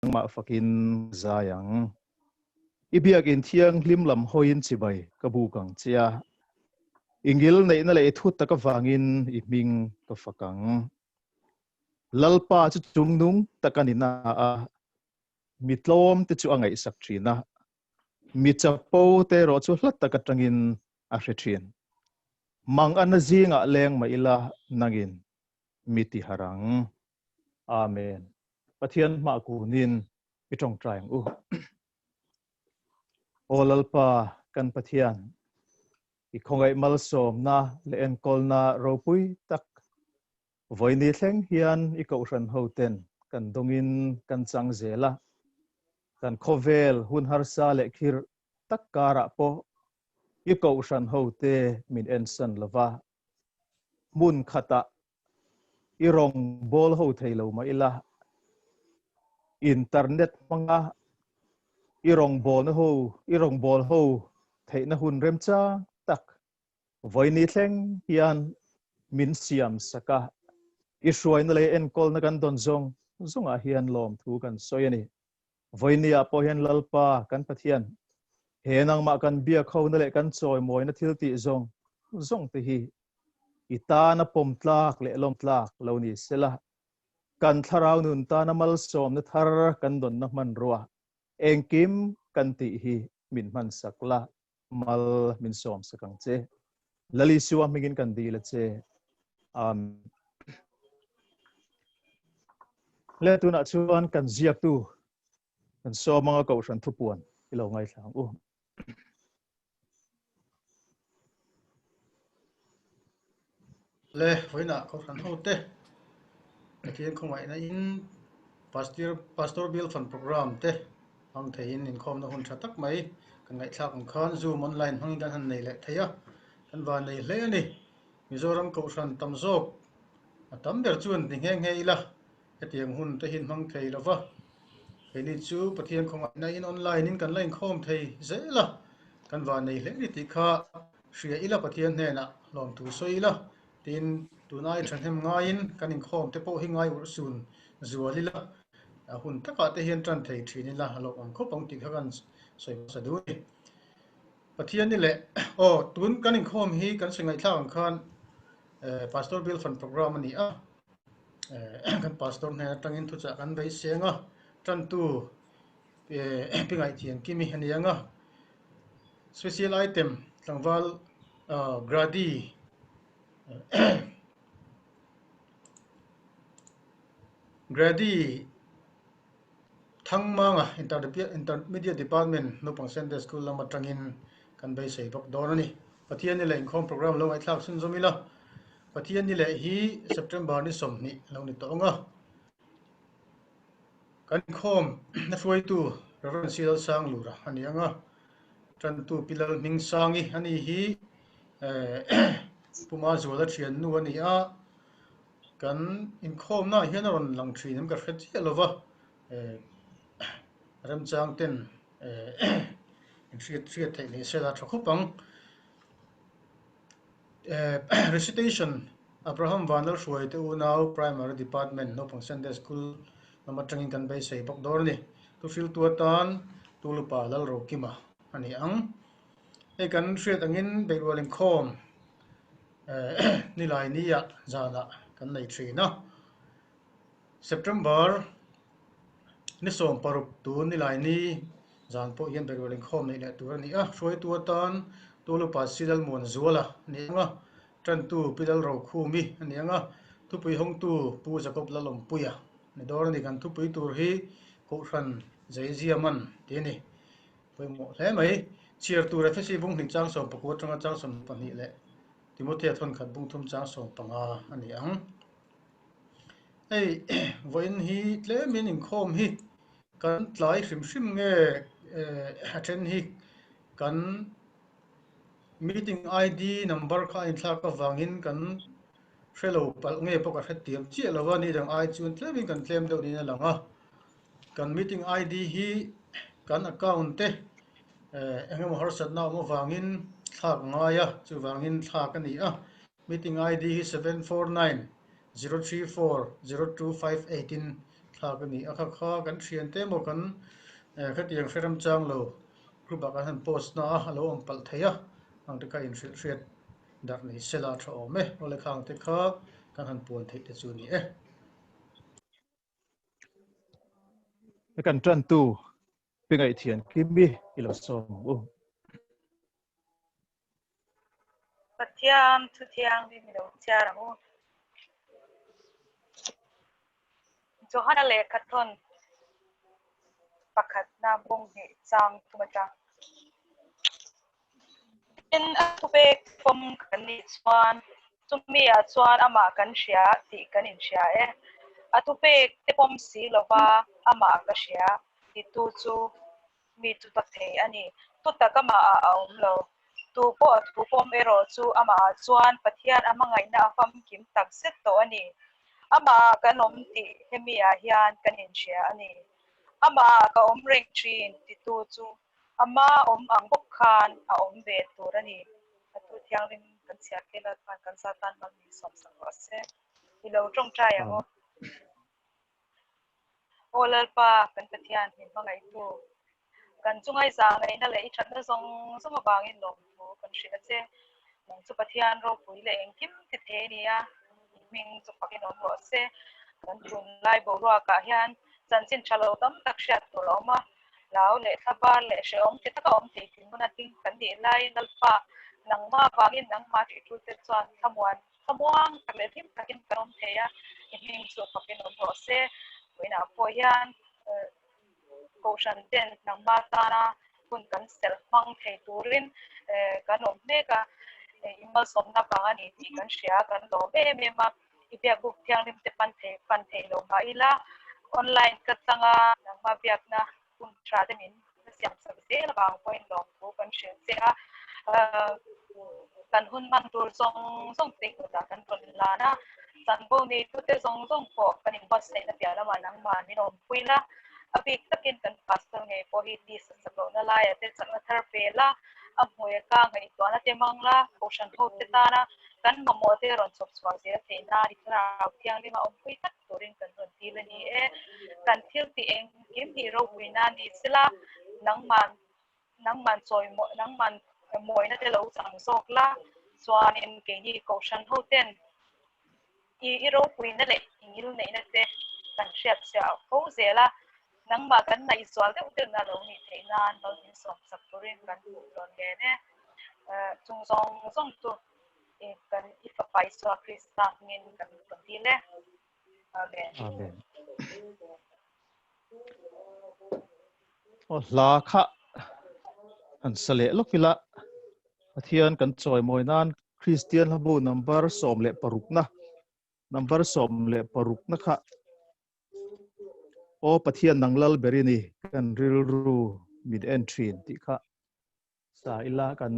Nangmah fakin ka zai ang. I biakinn thianghlim lam hawiin chibai ka buk ang che a, i ngilneihna leh i thu tak avangin i hming ka fak ang. Lalpa chu chungnung tak a ni na a, mi tlawmte chu a ngaihsak thin a, mi chapo te erawh chu hla tak atangin a hre thin. Mangana zingah leng mah ila nangin mi ti harh ang. Amen. Pathian hmah kunin i tawngtai ang u. Aw Lalpa kan Pathian, i khawngaih malsawmna leh enkawlna ropui tak vawiini thleng hian i kohhran hoten kan dawngin kan chang zel a. Kan khawvel hun harsa leh khirh tak karah pawh i kohhran hote min ensan lova, hmun khatah i rawngbâwl ho thei lo mah ila, internet hmanga i rawngbâwlna ho, i rawngbâwl ho theihna hun remchang tak vawiini thleng hian min siam sak a, i hruaina leh enkawlna kan dawn zawng zawngah hian lawmthu kan sawi a ni. Vawinia pawh hian Lalpa kan Pathian, he nangmah kan biak hona leh kan chawimawina thil tih zawng zawng te hi i tana pawm tlak leh lawm tlak lo ni sela, kan thlarau nun tana malsawmna thar kan dawnna hmanrua engkim kan tih hi min hmansak la, mal min sawmsak ang che. Lal Isua hmingin kan dil a che. Amen. Le tunah chuan kan ziaktu kan sawmanga kohhran thupuan i lo ngaithla ang u. Le vawiinah kohhran hote Pathian khawngaihna in Pastor Pastor Bill Fund Program te hmang theiin inkhawmna hun tha tak mai kan ngaihthlak ang khan Zoom online hmangin kan han nei leh thei a, kan van nei hle a ni. Mizoram kohhran tam zawk a tam ber chuan ti nghe nghe ila hetiang hun te hi hmang thei lo va, keini chu Pathian khawngaihna in online in kan la inkhawm thei zel a, kan van nei hle ni tih kha hria ila Pathian hnenah hlawmthu sawi ila tiin tunai thahnem ngaiin kan inkhawm te pawh hi ngai urh sun zual ila a hun takah te hian tan thei thin ila a lawmawm khawp ang tih kha kan sawi hmasa duh a ni. Pathian ni leh aw tun kan inkhawm hi kan sawi ngaihthlak ang khan Pastor Bill Fund Program a ni a, kan pastor hnen atangin thuchah kan beiseng a, tantu pi ngaihthiam kimi a ni ang a, special item tlangval Grady Grady Thangmanga Intermediate Department naupang Sunday School lam atangin kan beisei bawk dawn a ni. Pathian ni leh inkhawm program lo ngaihthlak chhunzawm ila, Pathian ni leh hi September ni 20 lo ni tawh ang a. Kan inkhawm na hruaitu Rev. C. Lalsanglura a ni ang a, tantu Pi Lalhmingsangi a ni hi Pu Mazuala thiannu a ni a, kan inkhawmnaah hian a rawn lang thin em ka hre chiah lo va, remchang ten inhriat hriat theih leh sela tha khawp ang. Recitation Abraham Vanlalhruai te unau Primary Department naupang Sunday School lam atangin kan beisei bawk dawn a ni. Thuhriltu atan Tulupa Lalrokima a ni ang. Hei kan hriat angin beihrual inkhawm nilai nia zanah kan nei thin a. September ni 16 tun nilai ni zan pawh hian beihrual inkhawm neih leh tur a ni a. Hruaitu atan Tulupa Silalmuan Zuala a ni ang a, Tantu Pi Lalrokhumi a ni ang a, thupui hawngtu Pu Jacob Lalawmpuia a ni dawn a ni. Kan thupui tur hi Kohhran Zeiziaman tih a ni. Pawimawh hle mai. Chhiar tur Efesi bung hnih chang 19 atanga chang 22 leh Timothea thawnkhat bung thum chang 15 a ni ang. Hei vawiin hi tlemin inkhawm hi kan tlai hrim hrim nge a then hi kan meeting ID number kha a inthlak avangin kan hre lo palh nge pawh ka hre tiam chiah lo a, ni dang ai chuan tlemin kan tlem deuh niin a lang a. Kan meeting ID hi kan account te engemaw harsatna awm avangin thlak a ngai a, chuvangin thlak a ni a. Meeting ID hi 7490340258 in thlak. thlak a ni a, kha kha kan thiante emaw kan khatiang hre remchang lo group ah kan han post na a, a lo awm palh thei a, ang te kha inhrilh hriat darh nei sela a tha awm e, awle khang te kha kan han puan theih te chu a ni e. Kan tantu Pi Ngaihthian Kimi i lo sawm ang u. Pathian thu thianghlim i lo chhiar ang u. Johana lehkha thawn pakhatna bawng hnih chang thum atang. Tin, a thupek fawm kan nih chuan chumi ah chuan amah kan hria tih kan inhria e. A thupek te pawm si lova amah ka hria titu chu mi chu ta thei a ni. Thutak amah ah a awm lo. Tu pawh a thu pawm erawh chu amah ah chuan Pathian a hmangaihna a famkim tak zet tawh a ni. Amah ah kan awm tih hemi ah hian kan inhria a ni. Amah ah ka awm reng thin titu chu ama awm ang bawk khan a awm ve tur a ni. A thu thianghlim kan chhiar tel a chuan kan Satan mal min sawmsak rawh se. I lo tawngtai ang aw. Aw Lalpa, kan Pathian min hmangaihtu, kan chungai zahngaihna leh i thatna zawng zawng avangin lawmthu kan hrilh a che. Nang chu Pathian ropui leh engkim ti thei a ni a, i hming chu fakin awm rawh se. Kan tunlai boruakah hian chanchin tha lo tam tak hriat tur a awm a, hlau leh thlabar leh hrehawm ti taka awm thei thinhmun a ding kan nih laiin Lalpa, nangmah avangin nangmah ṭihṭulte chuan thlamuan Thlamuang tak leh hlim takin kan awm thei a, i hming chu fakin awm rawh se. Vawiinah pawh hian Kohhran ten nangma tana hun kan serh hmang thei turin kan awm mek a, i malsawmna vang a ni tih kan hria, kan lawm em em a. I biakbuk thianghlim te pan thei pan thei lo mah ila online ka tlanga nangma biakna hun tha te min siam sak zel avang pawhin lawmthu kan hrilh che a, kan hun hman tur zawng zawng te kutah kan rawn lan a, chanvo neitute zawng zawng pawh kan inbuatsaihna piah lamah nangmah min awmpui la, a bik takin kan pastor ngei pawh hi tisa chak lohna laiah te chakna thar pe la, a hmui ka ngaihtuahna te hmang la, kohhran ho te tana kan mamawh te rawn chawp chhuah zel theih nan i thlarau thianghlim a awmpui tak turin kan rawn dil a ni e. Kan thil tih engkim hi ropuina ni sela, nangman nangman chawi nangman mawina te lo chang zawk la, chuanin keini kohhran ho ten i i ropuina leh i ngil neihna te kan hriat chhiah fo zel a, nangmah kan ngaihzual deuh deuhna lo nih theih nan lo min sawm sak turin kan duh dawn ngen e. Chung zawng zawng chu kan i fapa Isua Krista hmingin kan rawn dil e. Amen. Amen. Aw hla kha han sa leh lawk ila Pathian kan chawimawi nan Kristian hlabu number 16 na number 16 na kha Aw Pathian nang lal ber i ni kan rilru min en thin tih kha sa ila kan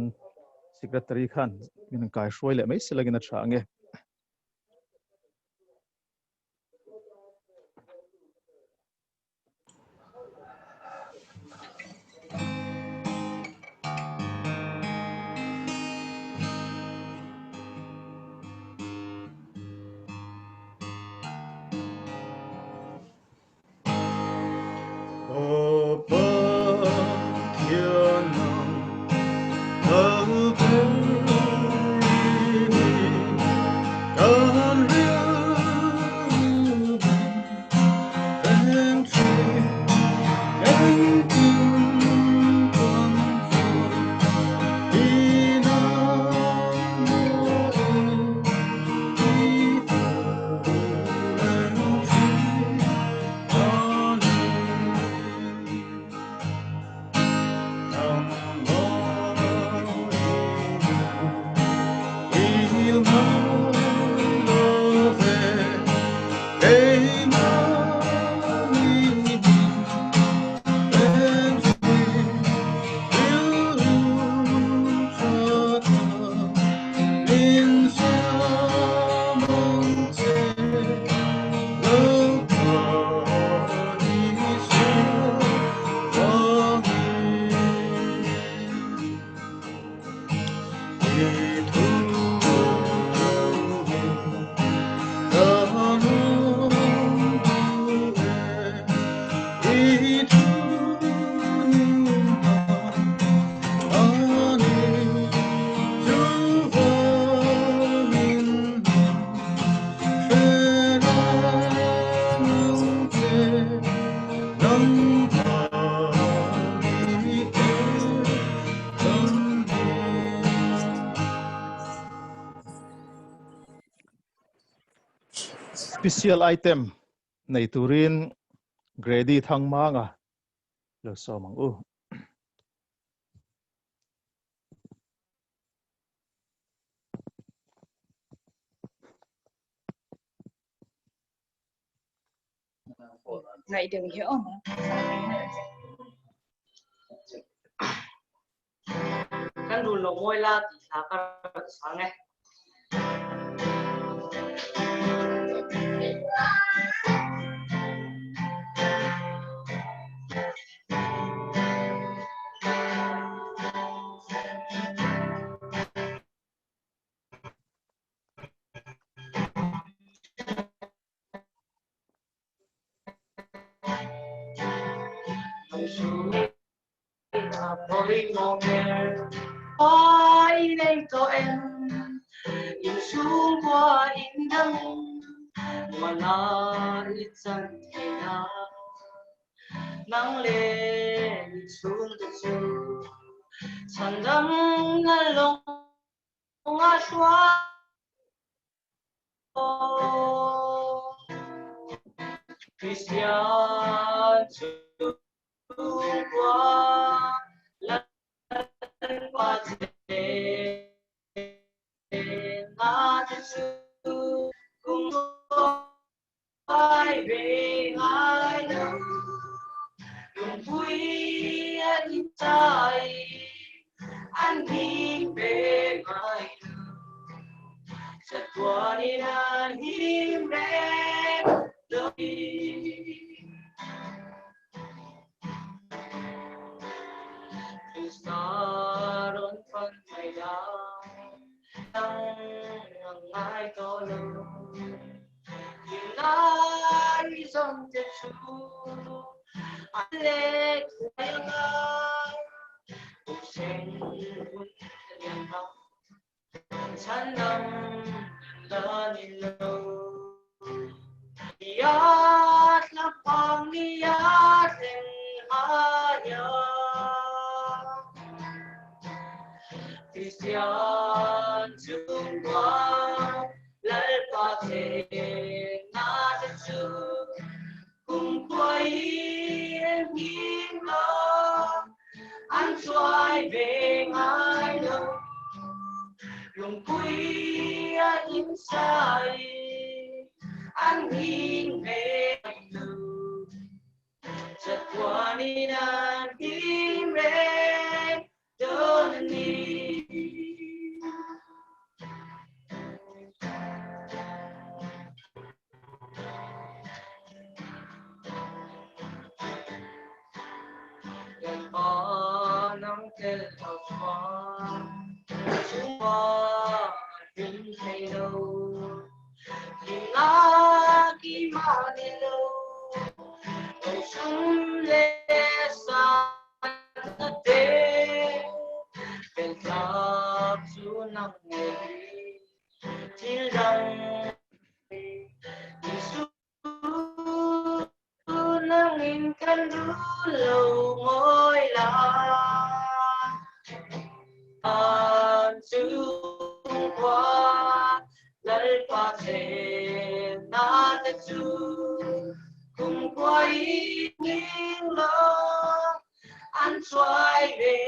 secretary khan min kai hruai leh mai selangin a tha ange. Special item nei turin Grady Thangmanga lo sawm ang u. Ngaih deuh hi awm. Kan rul lo mawi la tih hla ka rawn sang e. Kristian chhungkua Lalpa chenna te chu kum ai ve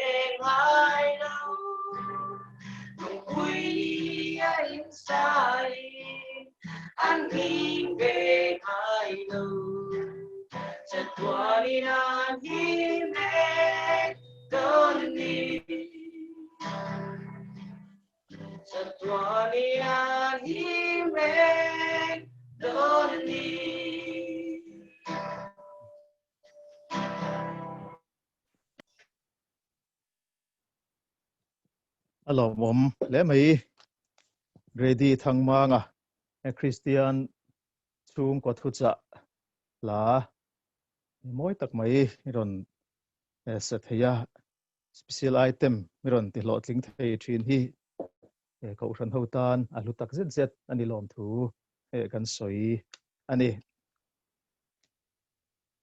ngai lo lungpui an chai an him ve ngai lo chatuanin an him reng A lawmawm hle mai. Grady Thangmanga Kristian chhungkaw thuchah hla mawi tak mai i rawn sa thei a, special item i rawn ti hlawhtling thei thin hi Kohhran ho tan a hlu tak zet zet a ni lawm thu kan sawi a ni.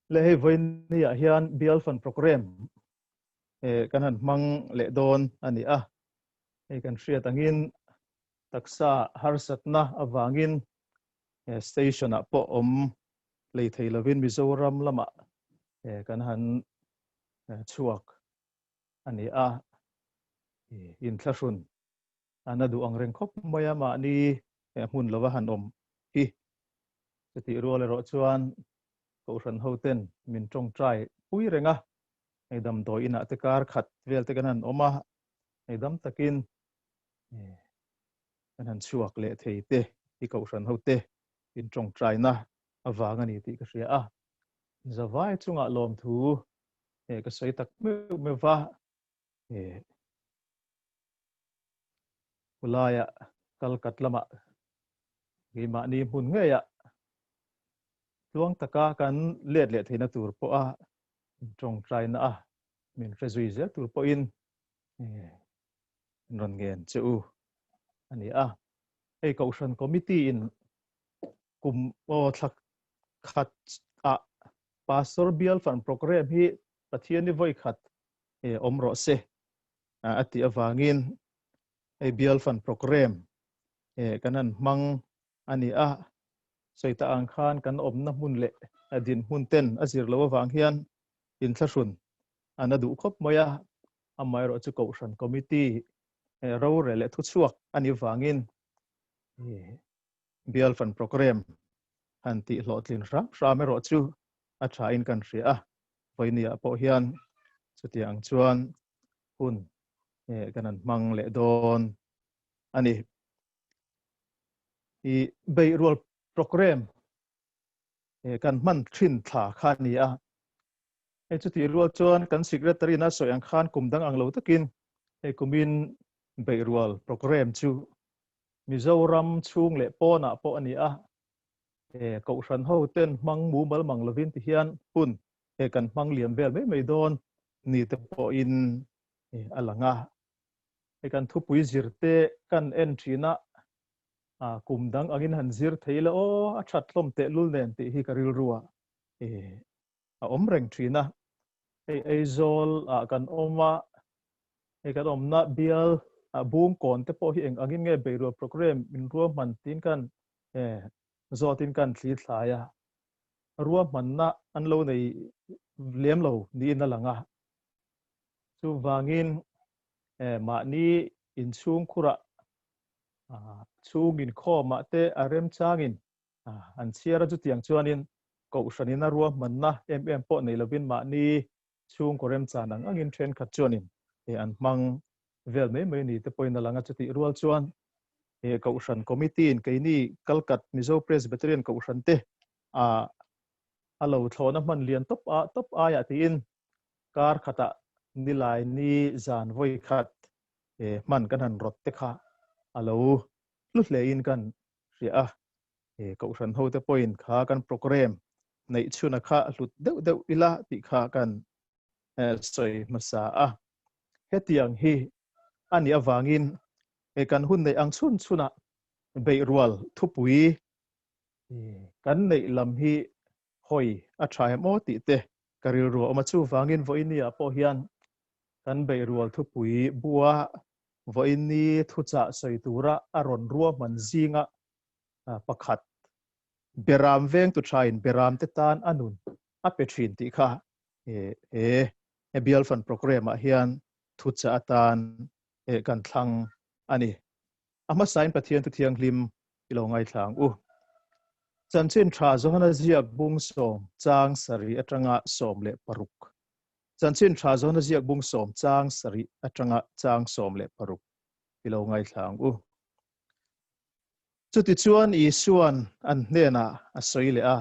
Le hei vawiin ah hian Bial Fund Programme kan han hmang leh dawn a ni a. Hei kan hriat angin taksa harsatna avangin station ah pawh awm hlei thei lovin Mizoram lamah kan han chhuak a ni a. Inthlahrun an a duh ang reng khawp mai a, mahni hmun lova han awm hi. Chutih rual erawh chuan Kohhran hoten min tawngtai pui reng a, hei damdawi inah te kar khat vel te kan han awm a, hei dam takin kan han chhuak leh thei te hi Kohhran hote in tawngtaina avang a ni tih ka hria a. Zavai chungah lawmthu ka sawi tak meuh meuh va. Khulaia kalkat lamah keimahni hmun ngeiah tluang taka kan let leh theihna tur pawha tawngtaina a min hre zui zel tur pawhin rawn ngen che u a ni a. Hei Kohhran Committee in kum aw thla khat ah Pastor Bial Fund Programme hi Pathian ni vawi khat awm rawh se a tih avangin hei bial fan program kan han hmang a ni a. Sawi ta ang khan kan awmna hmun leh dinhmun ten a zir loh avang hian inthlahrun an a duh khawp mai a. Amaherawh chu Kohhran Committee rorel leh thuchhuak a nih vangin bial fan program han tih hlawhtlin hram hram erawh chu a thain kan hria a. Vawinia pawh hian chutiang chuan hun kan han hmang leh dawn a ni. I beihrual program kan hman thin thla kha a ni a. Hei chutih rual chuan kan secretary na sawi ang khan kum dang ang lo takin hei kumin beihrual program chu Mizoram chhung leh pawnah pawh a ni a. Kohhran ho ten hmang mumal mang lovin ti hian hun kan hmang liam vel mai mai dawn ni te pawhin a lang a. Hei kan thupui zir te kan en thin a, kum dang angin han zir thei la aw, a that hlawm teh lul nen tih hi ka rilru a a awm reng thin a. Hei Aizawl ah kan awm a, hei kan awmna bial Bungkawn te pawh hi eng angin nge beihrual programme min ruahman tiin kan zawtin kan thli thlai a, ruahmanna an lo nei lem lo niin a lang a. Chuvangin mahni inchhungkhurah chhung inkhawmah te a remchangin an chhiar a, chutiang chuanin Kohhranin a ruahmanna em em pawh nei lovin mahni chhungkaw remchan ang angin thenkhat chuanin an hmang vel mai mai ni te pawhin a lang a, chutih rual chuan he Kohhran Committee in keini Kalkat Mizo Presbyterian Kohhran te a lo thlawhna hman lian tawp a tawp aiah tiin kar khatah nilai ni zan vawi khat hman kan han rawt te kha a lo hlu hlein kan hria a. Kohhran ho te pawhin kha kan programme neih chhuna kha hlut deuh deuh ila tih kha kan sawi hmasa a. Hetiang hi a nih avangin kan hun neih ang chhun chhunah beihrual thupui kan neih lam hi hawi a tha em aw tih te ka rilru a awm a. Chuvangin vawinia pawh hian kan beihrual thupui bua vawiini thuchah sawi tura a rawn ruahman zinga pakhat Beram vengtu thain Beram te tan a nun a pe thin tih kha he Bial Fund Programme ah hian thuchah atan kan thlang a ni. A hmasain Pathian thu thianghlim i lo ngaithla ang u. Chanchin tha Johana ziak bung sawm chang sarih atanga 16. Chanchin tha Johana ziak bung sawm chang sarih atanga chang 16 i lo ngaithla ang u. Chutichuan Isuan an hnenah a sawi leh a,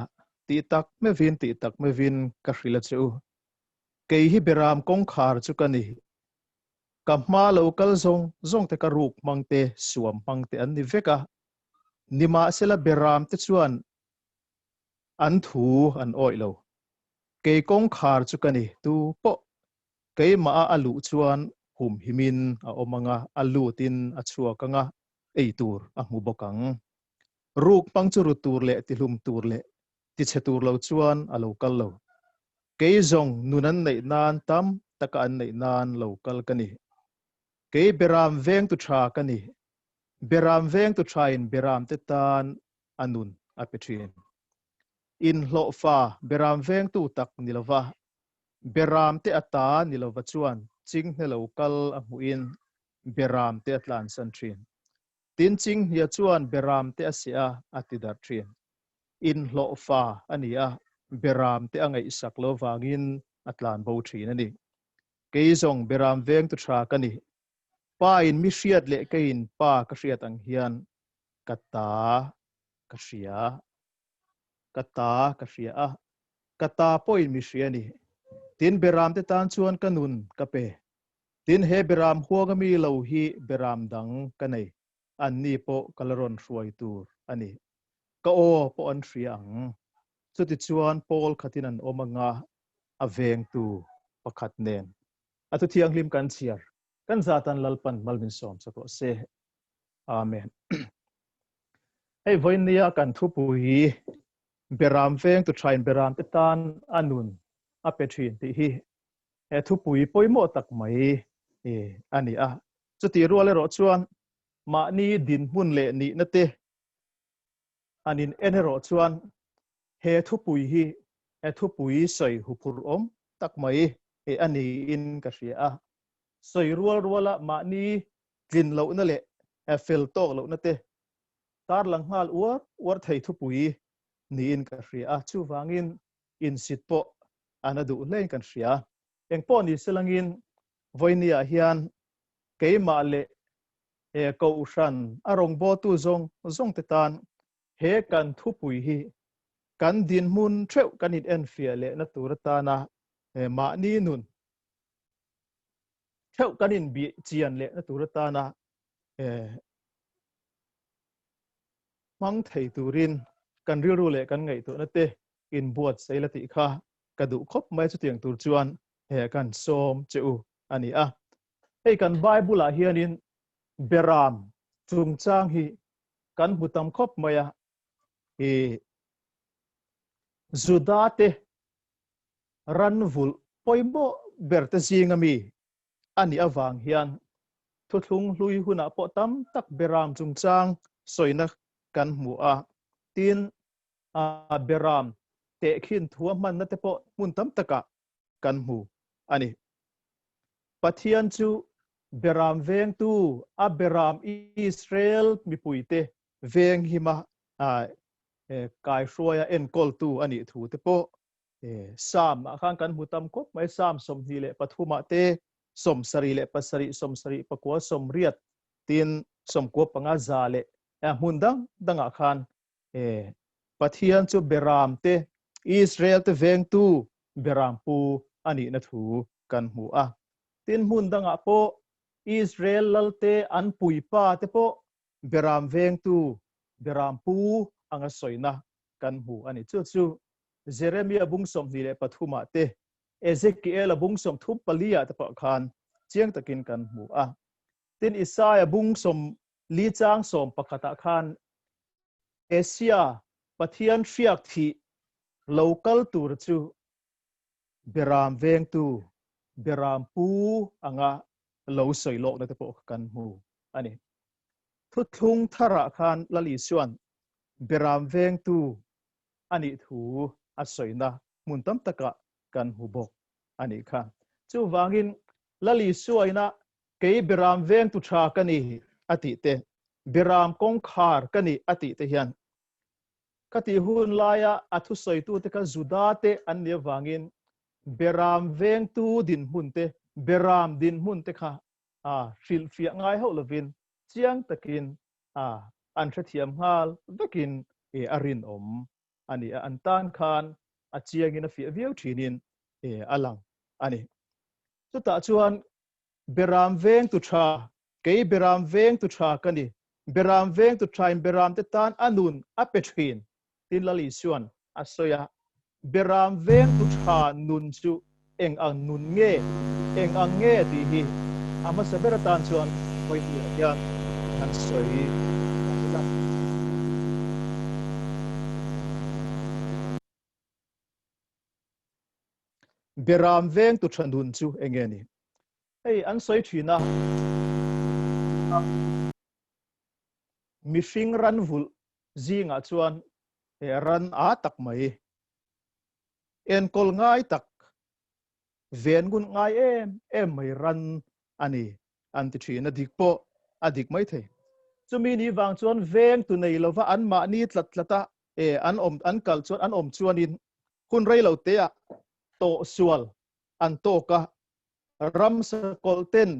Tih tak mevin, tih tak mevin ka hrilh a che u. Kei hi Beram kawngkhar chu ka ni. Ka hma lo kal zawng zawng te ka ruk hmang te, suam hmang te an ni vek a. Nimahsela Beram te chuan an thu an awih lo. Kei kawngkhar chu ka ni, tu pawh keimah a a luh chuan humhimin a awm ang a, a lutin a chhuak ang a, ei tur a hmu bawk ang. Ruk hmang chu ru tur leh tihlum tur leh tichhe tur lo chuan a lo kal lo. Kei zawng nun an neih nan tam taka an neih nan lo kal ka ni. Kei beram vengtu tha ka ni. Beram vengtu thain beramte tan a nun a pe thin. Inhlawhfa beram vengtu tak ni lova, beramte ata ni lova chuan chinghne lo kal a hmuhin beramte a tlansan thin. Tin chinghnia chuan beramte a seh a, a ti darh thin. Inhlawhfa a ni a, beramte a ngaihsak lo vangin a tlanbo thin a ni. Kei zawng beram vengtu tha ka ni. Pa in mi hriat leh keiin pa ka hriat ang hian ka ta ka hria. Ka ta ka hria a, ka ta pawhin mi hria a ni. Tin beramte tan chuan ka nun ka pe. Tin he beram huanga mi lo hi beram dang ka nei. Anni pawh ka la rawn hruai tur a ni. Ka aw pawh an hria ang. Chutichuan Paul khatin an awm anga a vengtu pakhat nen a thu thianghlim kan chhiar kan zatan Lalpan malmin sawm chak rawh se. Amen. Hei vawinia kan thupui beram veng tu thain beram te tan a nun a pe thin tih hi he thupui pawimawh tak mai a ni a. Chuti rual erawh chuan mahni dinhmun leh nihna te an in en erawh chuan he thupui hi he thupui sawi huphurh awm tak mai e a niin ka hria a. Sawi rual ruala mahni tlin lohna leh fel tawk lohna te tarlang nghal uar uar thei thupui niin ka hria a. Chuvangin insit pawh an a duh hlein kan hria. Engpawh ni selangin vawinia hian keimah leh he kohhran a rawngbawltu zawng zawng te tan he kan thupui hi kan dinhmun theuh kan in enfiah leh na tur atana mahni nun theuh kan in bih chian leh na tur atana hmang thei turin kan rilru leh kan ngaihtuahna te inbuatsaih la tih kha ka duh khawp mai chutiang tur chuan he kan sawm che u a ni a. Hei kan Bible ah hianin beram chungchang hi kan hmu tam khawp mai a. I Juda te ran vulh pawimawh ber te zinga mi a nih avang hian thuthlung hlui hunah pawh tam tak beram chungchang sawina kan hmu a. Tin, a beram tehkhin thua hmanna te pawh hmun tam takah kan hmu a ni. Pathian chu beram vengtu, a beram Israel mipuite veng hima kaihruaia enkawltu a nih thu te pawh Psalm ah khan kan hmu tam khawp mai. Psalm 23 ah te, 77, 79, 80 tin 95 za leh hmun dang dangah khan Pathian chu beram te, Israel te vengtu beram pu a nihna thu kan hmu a. Tin hmun dangah pawh Israel lalte an puipa te pawh beram vengtu beram pu anga sawina kan hmu a ni. Chu chu Jeremia bung 23 ah te, Ezekiel-a bung 34 ah te pawh khan chiang takin kan hmu a. Tin Isaia bung 4 chang 11 ah khan Asia Pathian hriak thih lo kal tur chu beram vengtu beram pu anga lo sawi lawkna te pawh kan hmu a ni. Thuthlung tharah khan Lal Isuan beram vengtu a nih thu a sawina hmun tam takah kan hmu bawk a nih kha. Chuvangin Lal Isuaina kei beram vengtu tha ka ni a tih te, beram kawngkhar ka ni a tih te hian ka tih hun laia a thusawitu te kha Juda te an nih avangin beram vengtu dinhmun te, beram dinhmun te kha a hrilhfiah ngai hauh lovin chiang takin a an hrethiam nghal vekin a rinawm a ni a. An tan khan a chiangin a fiah viau thinin a lang a ni. Chutah chuan beram vengtu tha, kei beram vengtu tha ka ni, beram vengtu thain beram te tan a nun a pe thin, tin Lal Isuan a sawi a. Beram vengtu tha nun chu eng ang nun nge, eng ang nge tih hi a hmasa ber atan chuan vawihnihah hian an sawi a. Beram veng tu tha nun chu enge ni? Hei an sawi thin a, mihring ran vulh zingah chuan ran a tak mai, enkawl ngai tak, ven ngun ngai em em mai ran a ni an ti thin a, dik pawh a dik mai thei. Chumi ni vang chuan veng tu nei lova an mahni tlat tlat a an awm an kal chuan an awm chuanin hun rei lo te ah tawh sual an tawk a, ramsa kawlh ten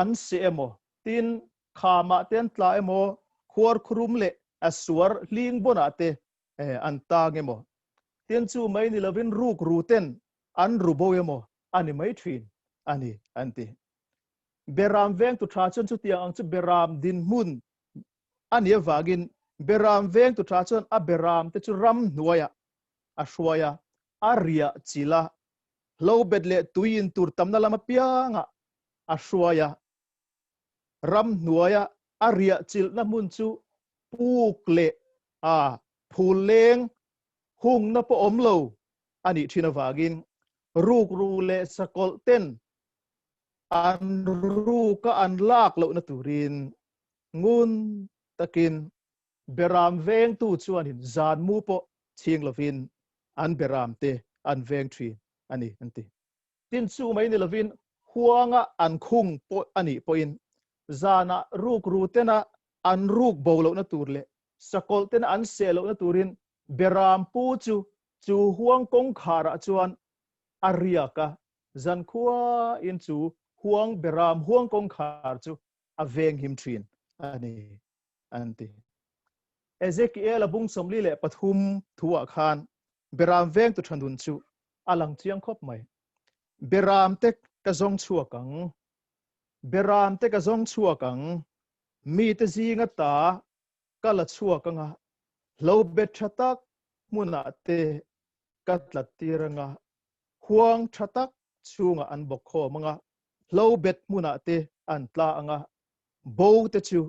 an seh emaw tin khamah te an tla emaw khuar khurum leh a suar hling bawnah te an tang emaw tin chu mai ni lovin ruk ru ten an ru bo emaw a ni mai thin a ni an ti. Beram veng tu tha chuan chutiang ang chu beram dinhmun a nih avangin beram veng tu tha chuan a beram te chu ram hnuaiah a hruai a, a riah chilh a, hlo bet leh tui in tur tamna lam apiangah a hruai a. Ram hnuaia a riah chilhna hmun chu puk leh a phul leng hungna pawh awm lo a nih thin avangin rukru leh sakawlh ten an ruka an lak lohna turin ngun takin beram vengtu chuanin zan mu pawh chhing lovin an beram te an veng thin a ni an ti. Tin chu mai ni lovin huanga an khung pawh a nih pawhin zanah rukru tena an ruk bo lohna tur leh sakawlh tena an seh lohna turin beram pu chu chu huang kawngkharah chuan a riak a, zankhuain chu huang beram huang kawngkhar chu a veng him thin a ni an ti. Ezekiel-a bung 43 thuah khan beram vengtu tha nun chu a lang chiang khawp mai. Beram te ka zawng chhuak ang, beram te ka zawng chhuak ang, mite zinga ta ka la chhuak anga, hlo bet tha tak hmunah te ka tlat tir anga, huang tha tak chhungah an bawk khawm anga, hlo bet hmunah te an tla anga, bo te chu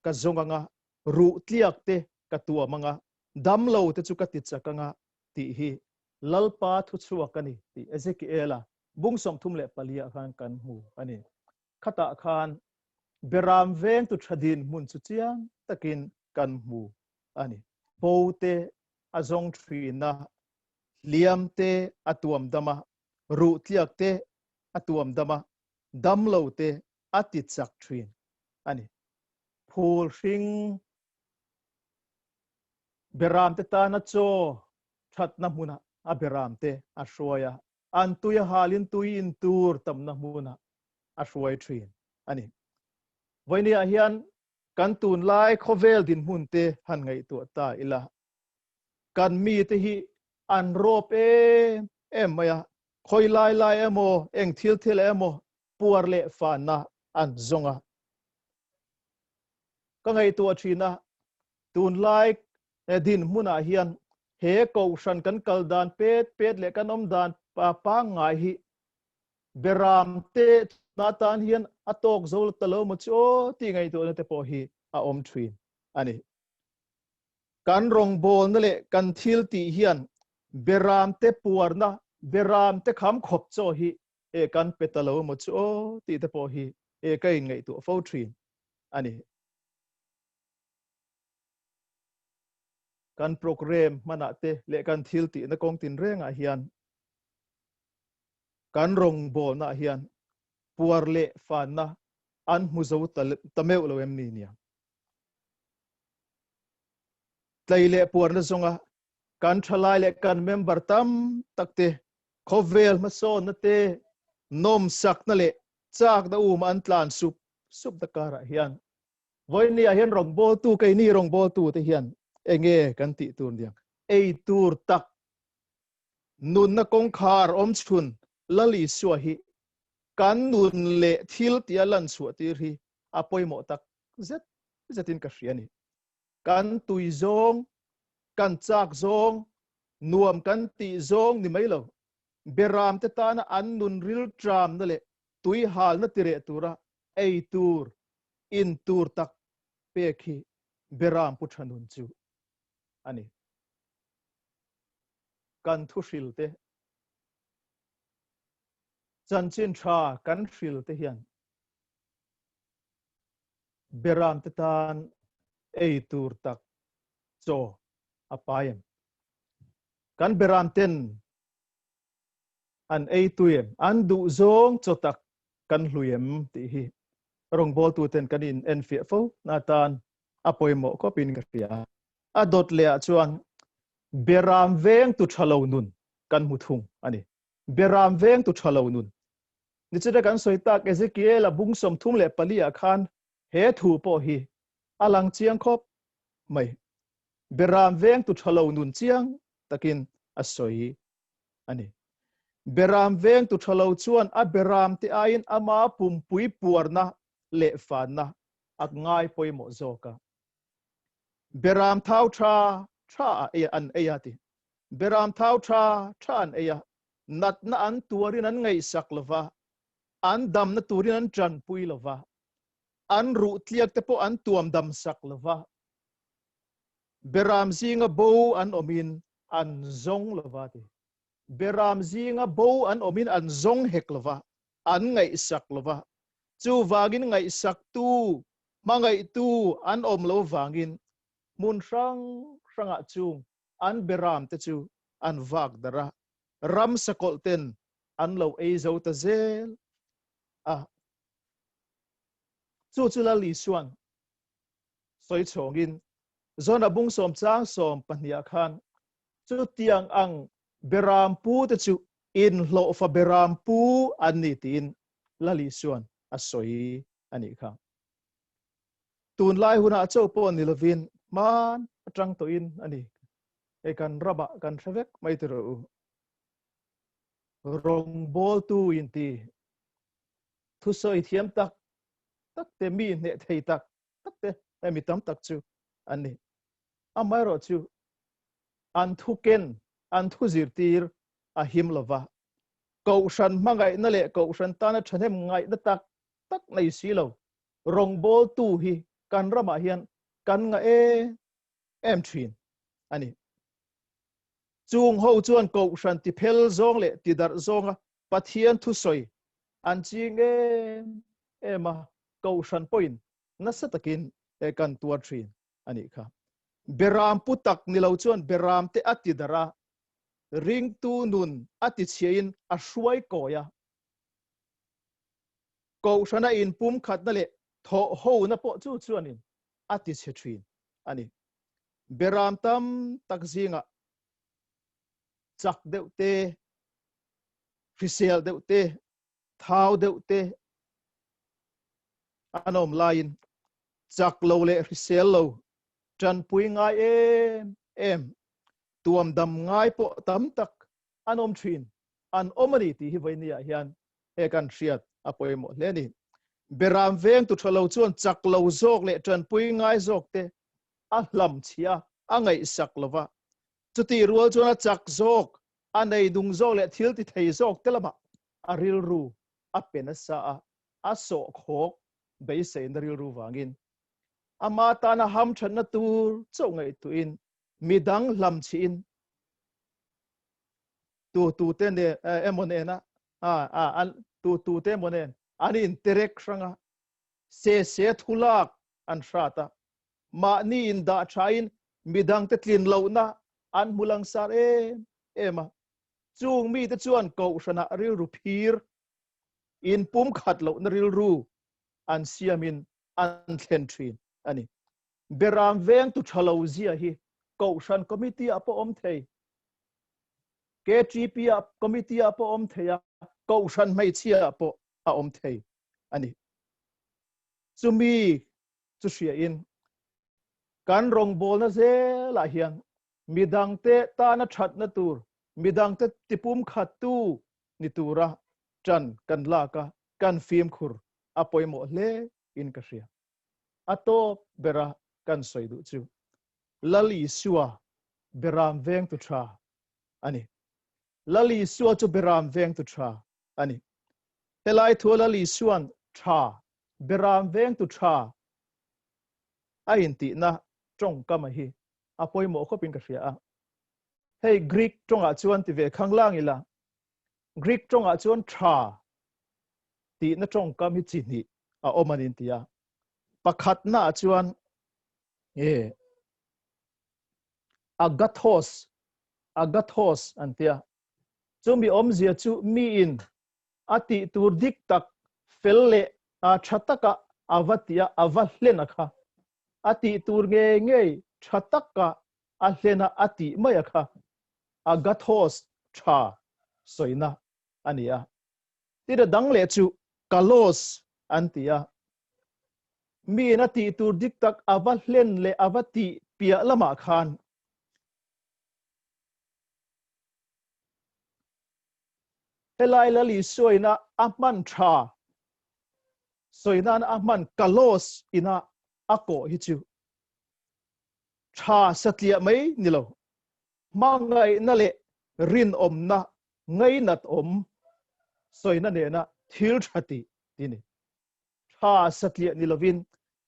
ka zawng anga, ruh tliak te ka tuam anga, damlo te chu ka ti chak anga tih hi Lalpa thu chhuak a ni tih Ezekiela bung 34 ah khan kan hmu a ni. Khatah khan beram veng tu tha din hmun chu chiang takin kan hmu a ni. Bo te a zawng thin a, hliam te a tuam dam a, ruh tliak te a tuam dam a, damlo te a ti chak thin a ni. Phul hring beram te tana chaw thatna hmunah a beram te a hruai a, an tui a halin tui in tur tamna hmunah a hruai thin a ni. Vawinia hian kan tunlai khawvel dinhmun te han ngaihtuah ta ila, kan mi te hi an rawp em em mai a, khawi lai lai emaw eng thil thil emaw puar leh fanna an zawng a. Ka ngaihtuah thin a, tunlai dinhmunah hian he kohhran kan kal dan pet pet leh kan awm dan pangngai hi beram te na tan hian a tawk zo ta lo maw chu aw tih ngaihtuahna te pawh hi a awm thin a ni. Kan rawngbawlna leh kan thil tih hian beram te puarna, beram te kham khawp chaw hi e kan pe ta lo maw chu aw tih te pawh hi e ka inngaihtuah fo thin a ni. Kan program hmanah te leh kan thil tihna kawng tin rengah hian kan rawngbawlnaah hian puar leh fanna an hmu zo ta meuh lo em ni nia. Tlei leh puarna zawnga kan thalai leh kan member tam tak te khawvel hmasawnna te nawmsakna leh chakna um an tlan sup sup ta karah hian vawinia hian rawngbawltu keini rawngbawltu te hian enge kan tih tur niang ei tur tak nunna kawngkhar awm chhun Lal Isua hi kan nun leh thil tia lan chhuah tir hi a pawimawh tak zet zetin ka hria ni. Kan tui zawng, kan chak zawng, nuam kan tih zawng ni mai lo. Beram te tana an nun ril tramna leh tui halna tireh tura ei tur, in tur tak pek hi beram pu tha nun chu a ni. Kan thu hril te. Chanchin tha kan hril te hian beram te tan ei tur tak chaw a pai em? Kan beram ten an ei tui em? An duh zawng chaw tak kan hlui em tih hi rawngbawltu ten kan in enfiah fo na tan a pawimawh khawpin ka hria. A dawt leh ah chuan beram veng tu tha lo nun kan hmu thung a ni. Beram veng tu tha lo nun. Nichina kan sawi tak Ezekiel a bung 34 ah khan he thu pawh hi a lang chiang khawp mai. Beram veng tu tha lo nun chiang takin a sawi a ni. Beram veng tu tha lo chuan a beram te aiin ama pumpui puarna leh fanna a ngai pawimawh zawk a. Beram thau tha tha a ei an ei a ti. Beram thau tha tha an ei a, natna an tuarin an ngaihsak lova, an damna turin an tanpui lova, an ruh tliak te pawh an tuam dam sak lova, beram zinga bo an awmin an zawng lova ti. Beram zinga bo an awmin an zawng hek lova, an ngaihsak lova, chuvangin ngaihsaktu, hmangaihtu an awm lo vangin hmun hrang hrangah chung an beram te chu an vak darh a, ram sakawlh ten an lo ei zo ta zel a. Chu chu Lal Isuan sawi chhawngin Zona bung sawm chang sawm pahniha khan chutiang ang beram pu te chu inhlawhfa beram pu an ni tiin Lal Isuan a sawi a nih kha. Tunlai hunah chauh pawh ni lovin hman atang tawhin a ni. Hei kan ramah kan hre vek mai ti rawh u. Rawngbawltu inti thusawi thiam tak tak te mi hneh thei tak tak te hei mi tam tak chu an ni. Amaherawh chu an thu ken, an thu zirtir a him lova. Kohhran hmangaihna leh kohhran tana thahnem ngaihna tak tak nei si lo. Rawngbawltu hi kan ramah hian kan ngah em em thin a ni. Chung ho chuan kohhran tiphel zawng leh tidarh zawnga Pathian thusawi an ching em em a, kohhran pawhin nasa takin kan tuar thin a nih kha. Beram pu tak ni lo chuan beram te a tidarh a, ringtu nun a tichhiahin a hruai kawi a. Kohhrana inpumkhatna leh thawhhona pawh chu chuanin a tichhe thin a ni. Beram tam tak zingah chak deuh te, hrisel deuh te, thau deuh te an awm laiin chak lo leh hrisel lo, tanpui ngai em em, tuam dam ngai pawh tam tak an awm thin, an awm a ni tih hi vawinia hian he kan hriat a pawimawh hle a ni. Beram veng tu tha lo chuan chak lo zawk leh tanpui ngai zawk te a hlam chhia a ngaihsak lova, chutih rual chuan a chak zawk, a nei dung zawk leh thil ti thei zawk te lamah a rilru a pe nasa a, a sawh khawk beiseina rilru vangin ama tana hamthatna tur chauh ngaihtuahin midang hlam chhiin tu tu te ne emaw nena a a an tu tu te emaw nen an interek hranga se se thulak an hrat a, mahni in dah thain midang te tlin lohna an hmu langsar em em a, chung mi te chuan kohhrana rilru phir in pum khat lohna rilru an siamin an thlen thin a ni. Beram veng tu tha lo zia hi kohhran committee ah pawh awm thei, KTP ah committee ah pawh awm thei a, kohhran hmeichhia ah pawh a awm thei a ni. Chumi chu hria in kan rawngbawlna zelah hian midangte tana thatna tur, midangte tipum khattu ni tura tan kan lak a, kan fimkhur a pawimawh hle in ka hria. A tawp bera kan sawi duh chu Lal Isua beram veng tu tha a ni. Lal Isua chu beram veng tu tha a ni. Helai thu Lal Isuan tha, beram veng tu tha a intihna tawngkam a hi a pawimawh khawpin ka hria a. Hei Greek tawngah chuan ti ve khang lang ila, Greek tawngah chuan tha tihna tawngkam hi chi hnih a awm a ni an ti a. Pakhatnaah chuan e agathos, agathos an ti a. Chumi awmzia chu miin a tih tur dik tak fel leh tha taka a va tih a, a va hlen a kha. A tih tur ngei ngei tha taka a hlen a, a tih mai a kha. Agathos tha sawina a ni a. Tira dang leh chu kalos an ti a. Miin a tih tur dik tak a va hlen leh a va tih piah lamah khan Helai Lal Isuaina a hman tha sawi nan a hman kalos ina a kawh hi chu tha satliah mai ni lo, hmangaihna leh rinawmna ngainat awm sawina nena thil tha tih ti ni. Tha satliah ni lovin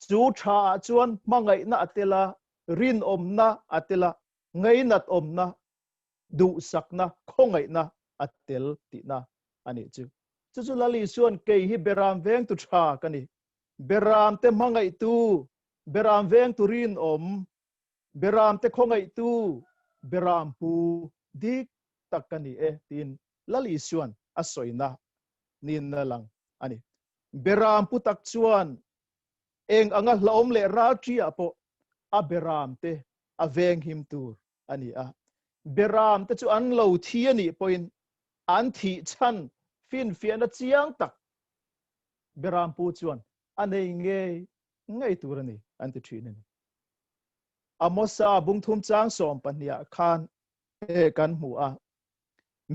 chu tha ah chuan hmangaihna a tel a, rinawmna a tel a, ngainat awmna duhsakna, khawngaihna a tel tihna a nih chu. Chu chu Lal Isua'n kei hi Beram vengtu tha ka ni, Beram te hmangaihtu, Beram vengtu rinawm, Beram te khawngaihtu, Beram pu dik tak ka ni e tiin Lal Isua'n a sawina niin a lang a ni. Beram pu tak chuan eng anga hlauhawm leh ralṭiah pawh a Beram te a venghim tur a ni a. Beram te chu an lo thi a nih pawhin an thih chhan finfiahna chiang tak Beram pu chuan a nei ngei ngei tur a ni an ti thin a ni. Amosa bungthum chang 12ah khan he kan hmu a.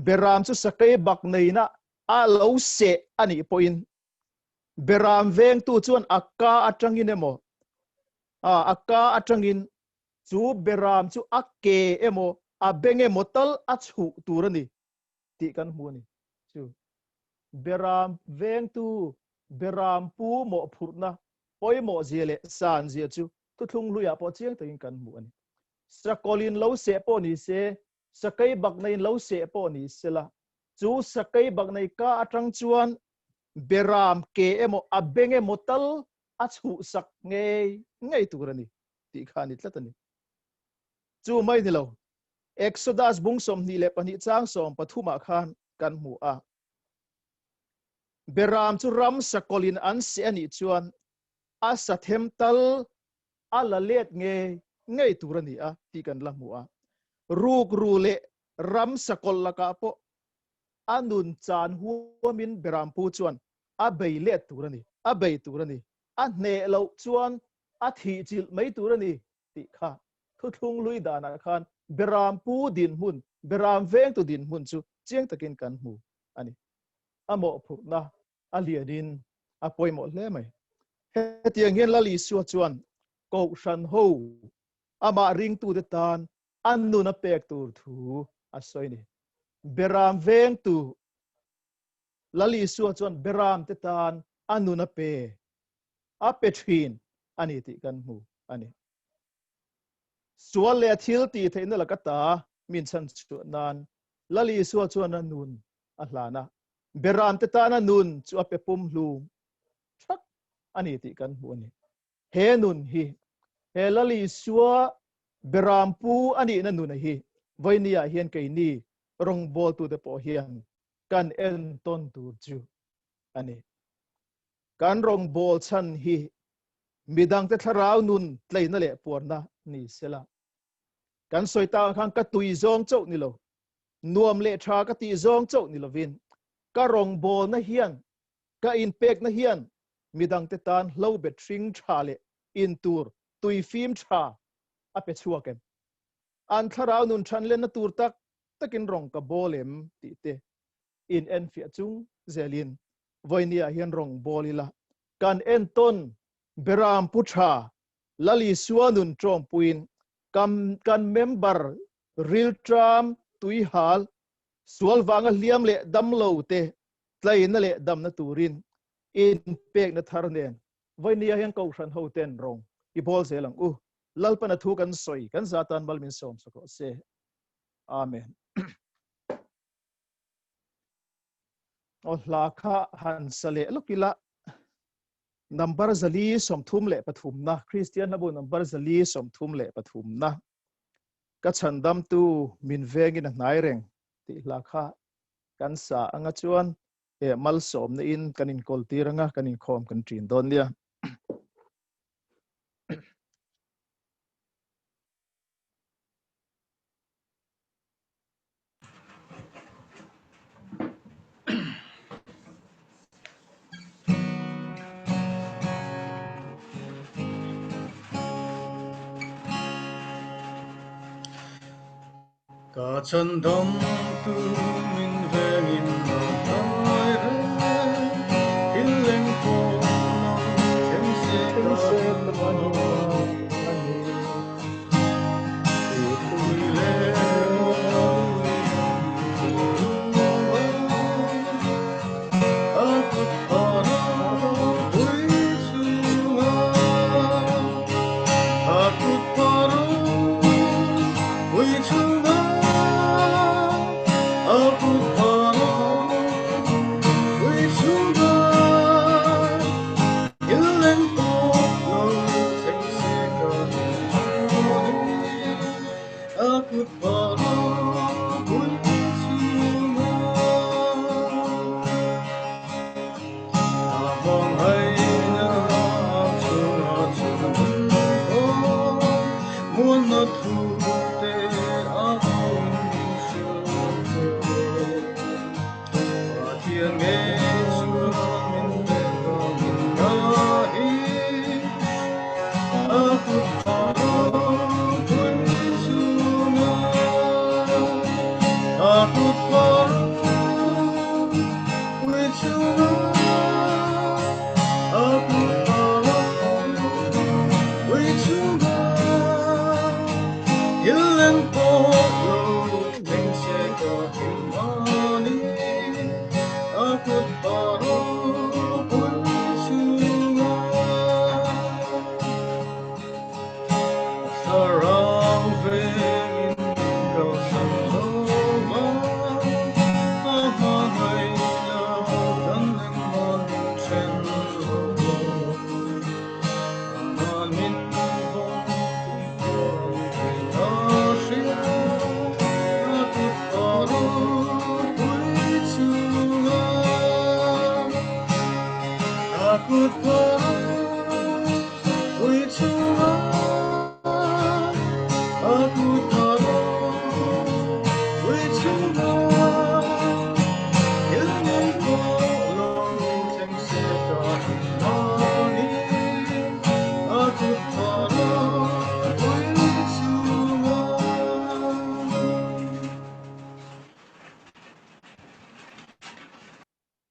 Beram chu sakei bak neina a lo seh a nih pawhin Beram vengtu chuan a ka atangin emaw a ka atangin Chu beram chu a ke emaw a beng emaw tal a chhuh tur a ni tih kan hmu a ni. Chu beram vengtu, beram pu mawhphurhna pawimawh zia leh san zia chu thuthlung hluiah pawh chiang takin kan hmu a ni. Sakawlin lo seh pawh ni se, sakei bakneiin lo seh pawh ni sela, chu sakei baknei ka atang chuan beram ke emaw a beng emaw tal a chhuhsak ngei ngei tur a ni. tih kha a ni tlat a ni. Chu mai ni lo, Exodus bung 22 chang 13 ah khan kan hmu a. Beram chu ram sakawlin an seh a nih chuan a sa them tal a la let ngei ngei tur a ni a tih kan la hmu a. Rukru leh ram sakawlh lakah pawh a nun chan huamin Berampu chuan a bei let tur a ni, a bei tur a ni. A hneh loh chuan a thih chilh mai tur a ni tih kha thuthlung hlui danah khan Beram pu dinhmun, Beram vengtu dinhmun chu chiang takin kan hmu a ni. A mawhphurhna a lianin a pawimawh hle mai. Hetiang hian Lal Isua chuan Kohhran ho amah ringtute tan a nun a pek tur thu a sawi a ni. Beram vengtu Lal Isua chuan Beram te tan a nun a pe a pe thin a ni tih kan hmu a ni. Sual leh a thil tih theihna laka ta min chhan chhuah nan Lal Isua chuan a nun a hlan a, Beram te tana nun chu a pe pum hlum thak a ni tih kan hmu a ni. He nun hi, he Lal Isua Beram pu a nihna nun a hi vawinia hian keini rawngbawltute pawh hian kan entawn tur chu a ni. Kan rawngbâwl chhan hi midangte thlarau nun tleina leh puarna ni sela. Kan sawi tak ang khan ka tui zawng chauh ni lo, nuam leh tha ka tih zawng chauh ni lovin ka rawngbâwlna hian, ka inpekna hian midangte tan hlo bet hring tha leh intur tui fim tha a pe chhuak em? An thlarau nun thanlenna tur tak takin rawng ka bawl em tih te in enfiah chung zelin vawinia hian rawng bawl ila kan entawn Beram Pu Tha Lal Isua nun tawmpuiin kan kan member rilṭam tuihal sual vanga hliam leh damlo te tlaina leh damna turin inpekna thar nen vawinia hian Kohhran ho ten rawng i bawl zel ang u. Lalpana thu kan sawi kan zatan mal min sawm sak rawh se. Amen. Aw hla kha han sa leh lawk ila number 433 na Kristian hlabu number 433 na ka chhandamtu min vengin a hnai reng tih hla kha kan sa anga chuan e malsawmna in kan inkawl tir anga kan inkhawm kan ṭin dawn nia. Ka chhandamtu min vengin a hnai reng, thil leng pawh lo thleng se ka him a ni.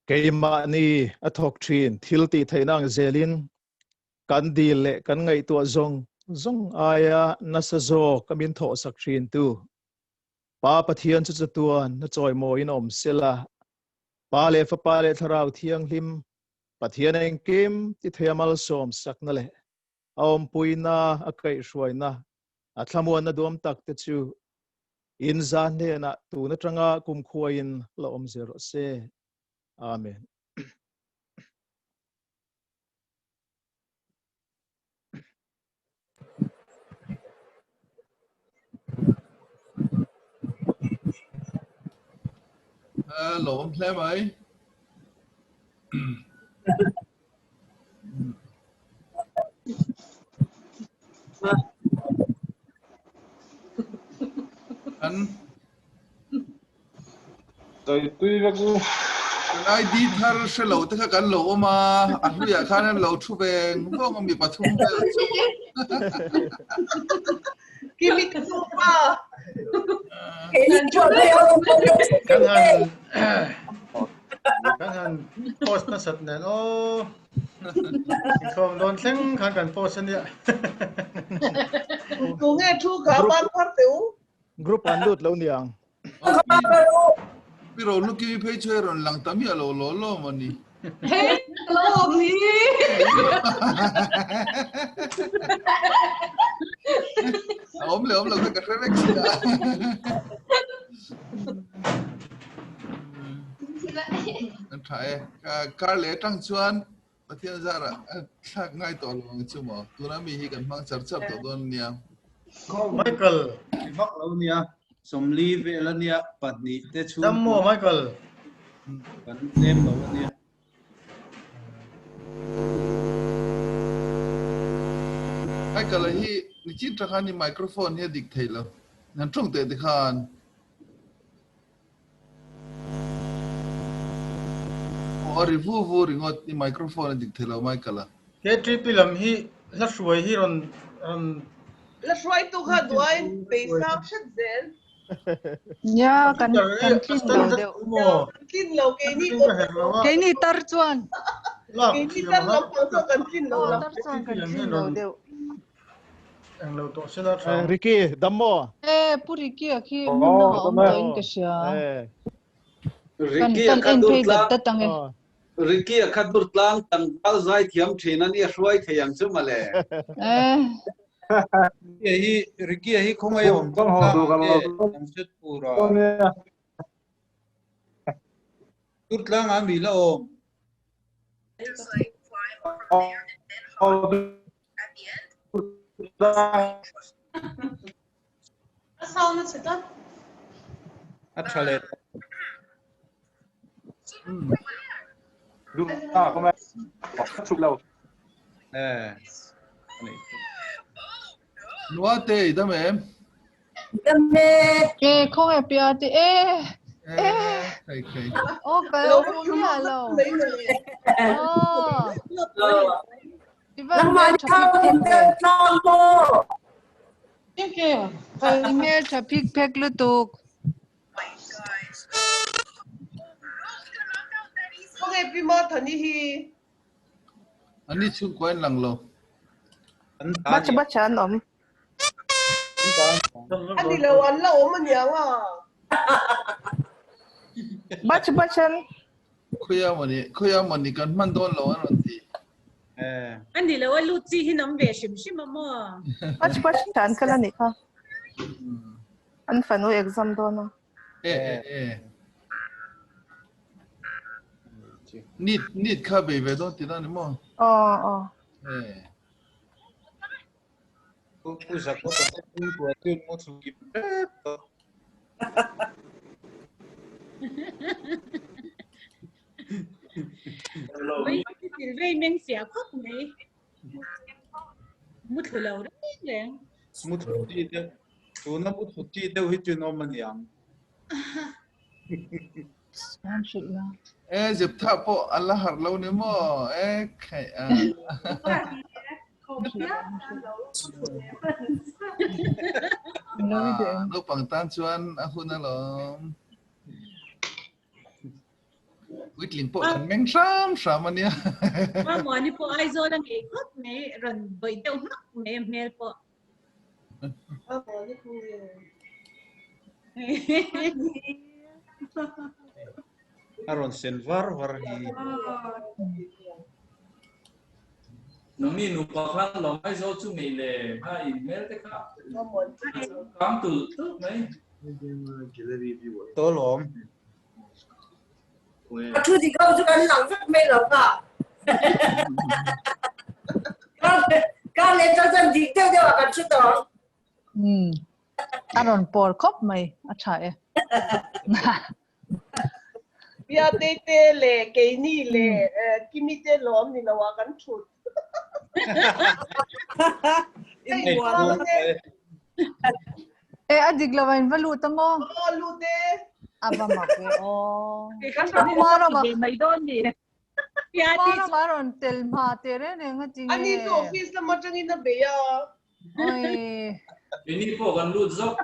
Keimahni a thawk thin thil tih theihna ang zelin kan dil leh kan ngaihtuah zawng zawng aia nasa zawk a min thawhsak thin tu Pa Pathian chu chatuan na chawimawiin awm sela. Pa leh Fapa leh Thlarau Thianghlim Pathian engkim ti thei a malsawm sakna leh a awmpuina a kaihhruaina a thlamuanna duam tak te chu in za hnenah tun atanga kumkhuain la awm zel rawh se. Amen. Lawm hle mai. An Sawi tui vek u. Kan ID thar hre lo te kha kan lo awm a, a hluiah khan an lo thu veng vawng a mi pathum vel chu. Kimi ka chu pa. Kan han kan han post nasat nen aw. Inkhawm dawn thleng khan kan post ania. Tunge thu kha ban phar teh u. Group an lut lo niang. Pi ro lu kimi phei chu rawn lang ta miah lo law law maw ni. Hey, lo awm hi. A awm leh awm lo kha ka hre vek si a. An tha e. Kar leh atang chuan Pathian zarah a thlak ngai tawh lo ang chu maw? Tuna mi hi kan hmang char char tawh dawn ania. Michael. Ti vak lo nia, 40 vel ania, pahnih te chhung. Dam maw Michael? Kan tlem lo ania. Michael a hi nichin tha khan i microphone hi a dik thei lo. Nan tawng teh te khan. Aw a ri vu vu ringawt i microphone a dik thei lo Michael a. KTP lam hi hla hruai hi rawn rawn. Hla hruaitu kha duain peisang hret zel. Nia kan kan tlin lo deuh. Kan tlin lo keini pawh. Keini tar chuan. Keini tar lampang chuan kan tlin lo lam. Tar chuan kan tlin lo deuh. Englo tawh sela tha. Ricky, dam maw? E, Pu Ricky a khi hmun dangah awm tawh in ka hria. Kan Ricky a kan kha en dur phei dat tlang dat ang e. Ricky a kha dur tlang tlangval zai thiam thin a nia hruai thei ang chu mawle. E. Ricky a hi Ricky a hi khawngaih awm tawh tlang ah nge Jamshedpur ah. Dur tlang ah mi la awm. A sound a chhe tlat. A tha leh tawh. Eh. Nuate i dam em? Dam e. E khawnge pia te e. E. Kai kai. O ka lo hmu miah lo. Oh. Nangmah thau in tel tlang maw? Hmel tha phik phek lutuk. Khawnge Pi Mathani hi? Ani chhungkua in lang lo. Bacha bacha an awm. A ni lo an la awm aniang a. Bacha bacha an. Khuia mawni khuia mawni kan hman dawn lo an rawn ti. A ni lo a lut chi hi an awm ve hrim hrim a maw? Bacha bacha an kal anih kha. An fanu exam dawn a. E e e. Nit nit kha bei ve dawn tihna ni maw? Aw aw. E. Pu Pu Zakawta te chhungkua chuan mu thlu kim tep tawh. Vei thil vei meng fiah khawp mai. Mu thlu lo reng reng. Mu thlu chi deuh tuna mu thlu chi deuh hi chu an awm aniang. An hrilh la. E Zeptha pawh a la harh lo ni maw? E khaih a. Naupang tan chuan a hun alawm. Puitling pawh kan meng hram hram a nia. Mamuani pawh Aizawl a ngei khawp mai, rawn bawih deuh hmak mai a hmel pawh. A rawn sen var var hi. Nangni nupa khan lo Aizawl chu ngei le kha in hmel te kha kang tulh tulh mai. Tawlawm. A thu dik ho chu kan lang vek mai lo ka. Kar leh chuan chuan dik deuh deuh ah kan hre tawh ang. Umm a rawn pawr khawp mai a tha e. Piatei te leh keini leh Kimi te lawm ni lo ah kan thut. E a dik lo a in va lut a maw? Aw lut e. A va mak e aw. Kan rawn in ve mai dawn ni. Kumar a rawn tel hma teh reng reng a ti nge. Ani chu office lam atangin a bei a. Oi. Keini pawh kan lut zawk.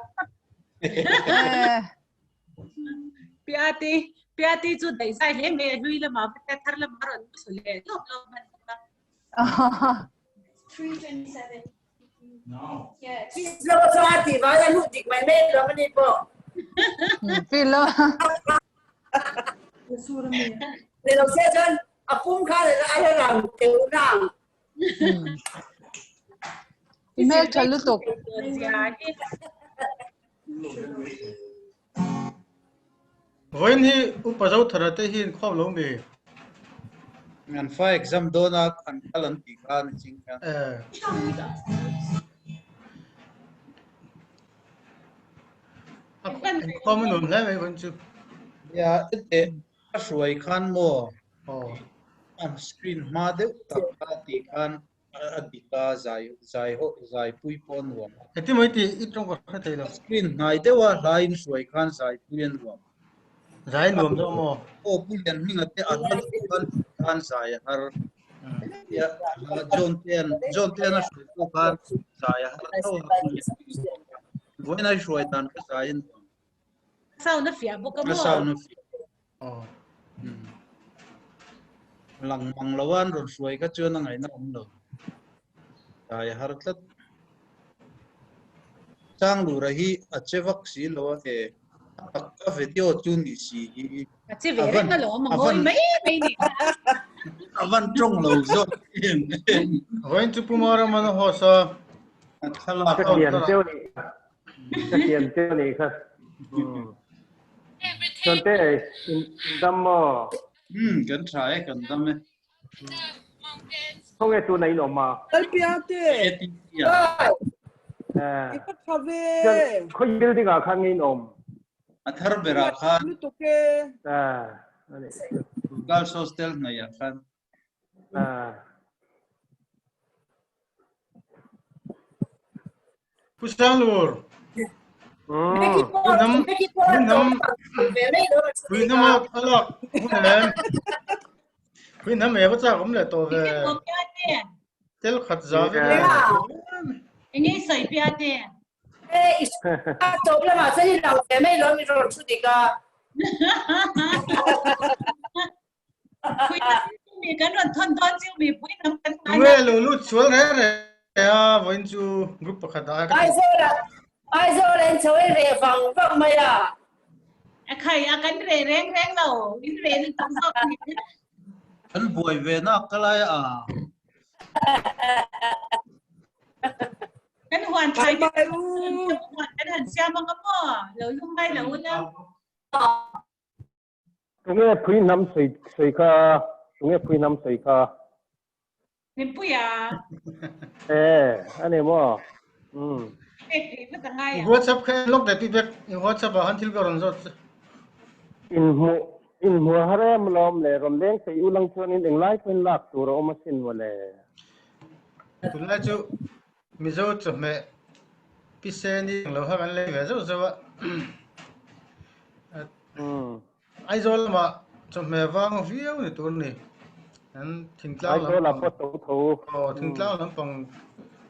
Piati Piati chu daihzai hle mai a hlui lamah va tia thar lamah a rawn thlu leh lawp lawp hman bawk a. Lo chuan a tih vang a luh dik mai mai lo a ni pawh. Feel lo. Ni lo se chuan a pum kha a la rang teuh rang. I hmel tha lutuk. Vawiin hi Upa Zothara te hi inkhawm lo mi? An fa exam dawn a an kal an tih kha ni ching khan. Eh. Inkhawm a nuam hle mai vawn chu. Nia, ete a hruai khan maw? Aw. An screen hma deuh tak kha tih khan a dik a, zai zai ho zai pui pawh a nuam a. Eti mai tih i tawng ka hre thei lo. Screen hnai deuh a hla in hruai khan zai pui a nuam. Zai nuam deuh maw? Aw Pu Lianhminga te a hla deuh khan khan zai a har. Tia John Tean John Tean a hruai pawh khan zai a har tho a Pu Lianhminga pawh khan. Vawiin a i hruai dan kha zai a nuam. Sound a fiah bawk a maw? A sound a fiah. Aw. Lang mang lo a an rawn hruai kha chuan a ngaihna awm lo. Zai a har tlat. Changlura hi a che vak si lo a e. A tak a video chu ni si hi. A che ve reng alawm a ngawi mai mai ni. A van tawng lo zawk em em. Vawiin chu Pu Maraman a host a. A thlalak Ka thiam cheu ni. Ka thiam cheu ni kha. Chuan te in dam maw? Um kan tha e kan dam e. Khaw nge tuna in awm a? Lalpiang te. I ka tha ve. Khawi building ah khan nge in awm? A thar berah khan. Lutuk e. Girls hostel hnaih ah khan. Pu Sanglur. Pui nam a lak hun em. Pui nam e va chak awm leh tawh ve. Tel khat za ve. Enge sawi pia te. E a tawp lamah chuan i lo ve mai lo mi rawn thu dik a. Pui mi kan rawn thawn dawn chu mi pui nam kan ngai. Tunge lo lut sual reng reng a vawiin chu group pakhat ah ka Aizawl ah Aizawl ah in chho i reh vang vang mai a. A khai a kan reh reng reng lo in reh na tam zawk ni. Kan buai ve nak ka lai a. Kan huan thlai te huan kan han siam ang a maw lo lungngai lo ula. Tunge phui hnam sawi sawi kha tunge phui hnam sawi kha. Hlimpuia. Eh, a ni maw? Um. Pek thei vat a ngai ang. WhatsApp kha en lawk leh pi vek. I WhatsApp ah khan thil ka rawn zawt che. In hmuh in hmuh har em alawm le rawn leng thei u lang chuanin englai pawhin lak tur a awm asin mawle. Tunlai chu Mizo chawhmeh pisen hi englo kha kan lei ve zauh zauh a. Aizawl lamah chawhmeh vang viau ni tur a ni. An thingtlang lampang pawh to tho. Aw thingtlang lampang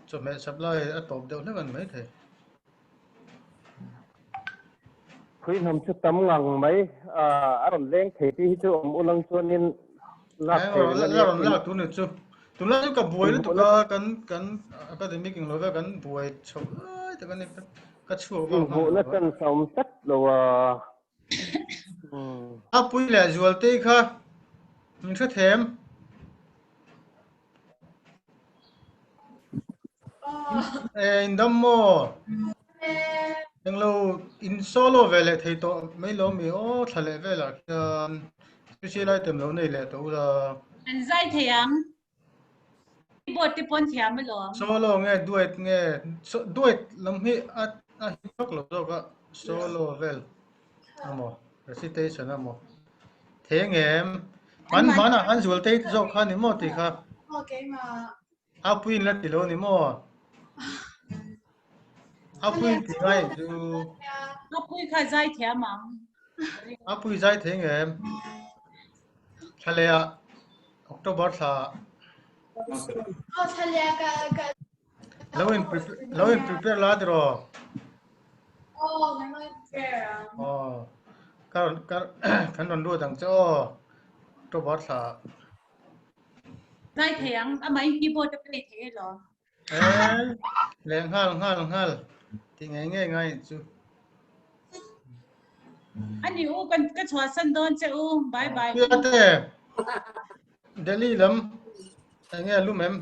chawhmeh supply a tawp deuh hlek a ni maithei. Phui hnam chu tam ngang mai. A rawn leng thei tih hi chu awm ulang chuanin lak thei reng a nia. La rawn lak tur ni chu. Tunlai chu ka buai lutuk a, kan kan academic englo vel kan buai chho lai tak a ni. Ka chhuak vak hman lo. Inhmuhna chance a awm tlat lo a. A pui leh Zualtei kha min hrethem. Eh, in dam maw? Englo in solo ve leh thei tawh mai lo mi aw thla leh velah khian special item lo nei leh tawh ula. An zai thei ang. Keyboard te pawn thiam alawm. Solo nge duet nge duet lam hi a a hi vak lo zawk a solo vel amaw recitation amaw thei angem an hmanah khan Zualtei zawk kha ni maw tih kha a puiin la ti lo ni maw a puiin ti ngai chu a pui kha zai thiam ang a pui zai thei ngem thlaleh ah October thla lo in lo in prepare la tiraw aw ka ka kan rawn lut ang che aw October thla Zai thei ang, amah in keyboard a play thei elaw. Eh, leh nghal nghal nghal ti ngei ngei ngai chu. Ani u kan ka chhuah san dawn che u. Bye bye. Pia te Delhi lam enge lum em?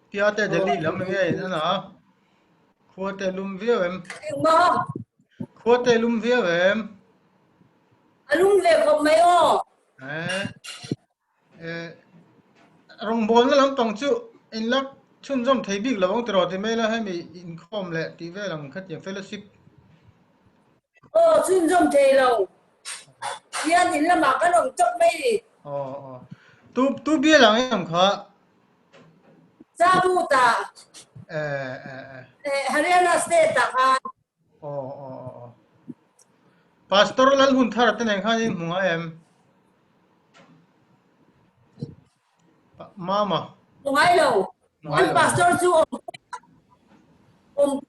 Pia te Delhi lam enge in ana? Khua te lum viau em? Engmaw? Khua te lum viau em? A lum ve khawp mai aw. Eh, eh, rawngbawlna lampang chu in lak chhunzawm thei bik lo ang tiraw ti mai la hemi inkhawm leh tih vel ang khatiang fellowship. Aw, chhunzawm thei lo. Hian in lamah kan awm tawp mai ni. Aw, aw. Tu, tu bial ang em kha? Chabuta. Eh, eh, eh. Eh, Haryana state ah khan. Aw, aw, aw, aw. Pastor Lalhunthara te nen khan in hmu ngai em? Mama. Hmu ngai lo. An pastor chu awm awm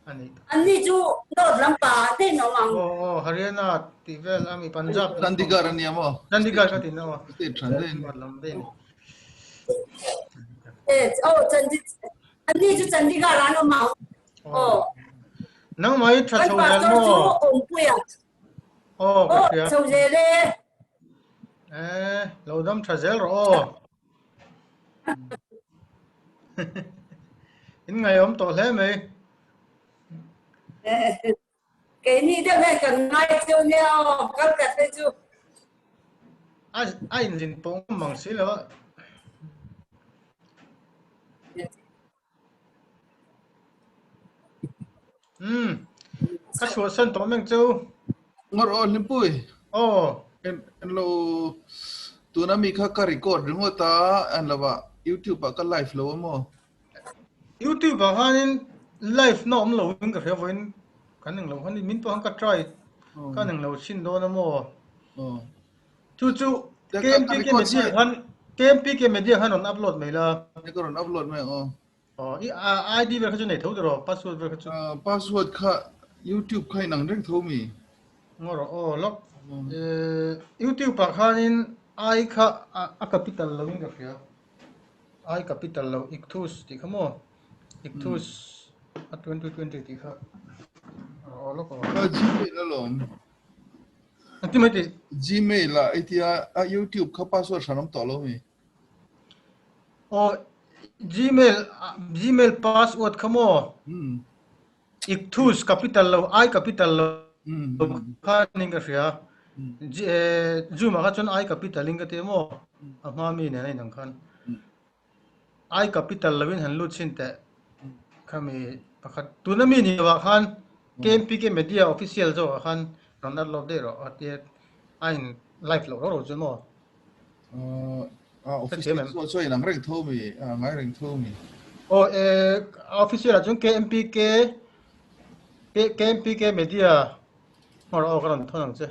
Ani. Anni chu north lampa te in awm ang. Aw, aw, Haryana tih vel ami Punjab. Chandigarh ania maw? Chandigarh ka ti na aw. State hran daih ani. Lam daih ani. Eh, aw, Chandi anni chu Chandigarh an awm ang. Aw. Nangmah hi tha Kan chho zel pastor chu maw? Awmpuia. Aw, ka Aw, hria. chho zel e. Eh, lo dam tha zel rawh aw. In ngaihawm tawh hle mai. Keini deuh hian kan ngai cheu nia aw, kal khat te chu. A a inzin pawh ngam mang si lo a. Umm, ka chhuahsan tawh meng chu. Ngawr aw Hlimpui. Aw. En en lo tuna mi kha ka record ringawt a en lo ah YouTube ah ka live lo a maw? YouTube ah khanin live na awm lo in ka hria vawiin kan englo khan min pawh khan ka try kan englo chhin dawn a maw? Aw. Chu chu KMPK media khan KMPK media khan rawn upload mai la. Ka rawn upload mai ang aw. Aw i ID vel kha chu nei tho tiraw password vel kha chu. Password kha YouTube kha inang reng tho mi? Ngaw rawh aw lawk. YouTube ah khanin I kha a capital lo in ka hria. I capital lo Ikthus tih kha maw? Ikthus a 2020 tih kha. Aw lawk aw. Gmail alawm. Engtin mai tih? Gmail ah i tia a YouTube kha password hran awm tawh lo mi? Aw Gmail Gmail password kha maw? Ikthus capital lo I capital lo kha ning ka hria. Zoom ah kha chuan I capital in ka ti maw? A hma mi nen a inang khan. I capital lo in han lut chhin teh khami pakhat tuna mi ni lovah khan KMPK media official zawkah khan rawn upload daih rawh a tia a in live loh rau rau chu maw? A official chu chuan inang reng tho mi a ngai reng tho mi. Aw eh official ah chuan KMPK KMPK media hmar aw ka rawn thawn ang che.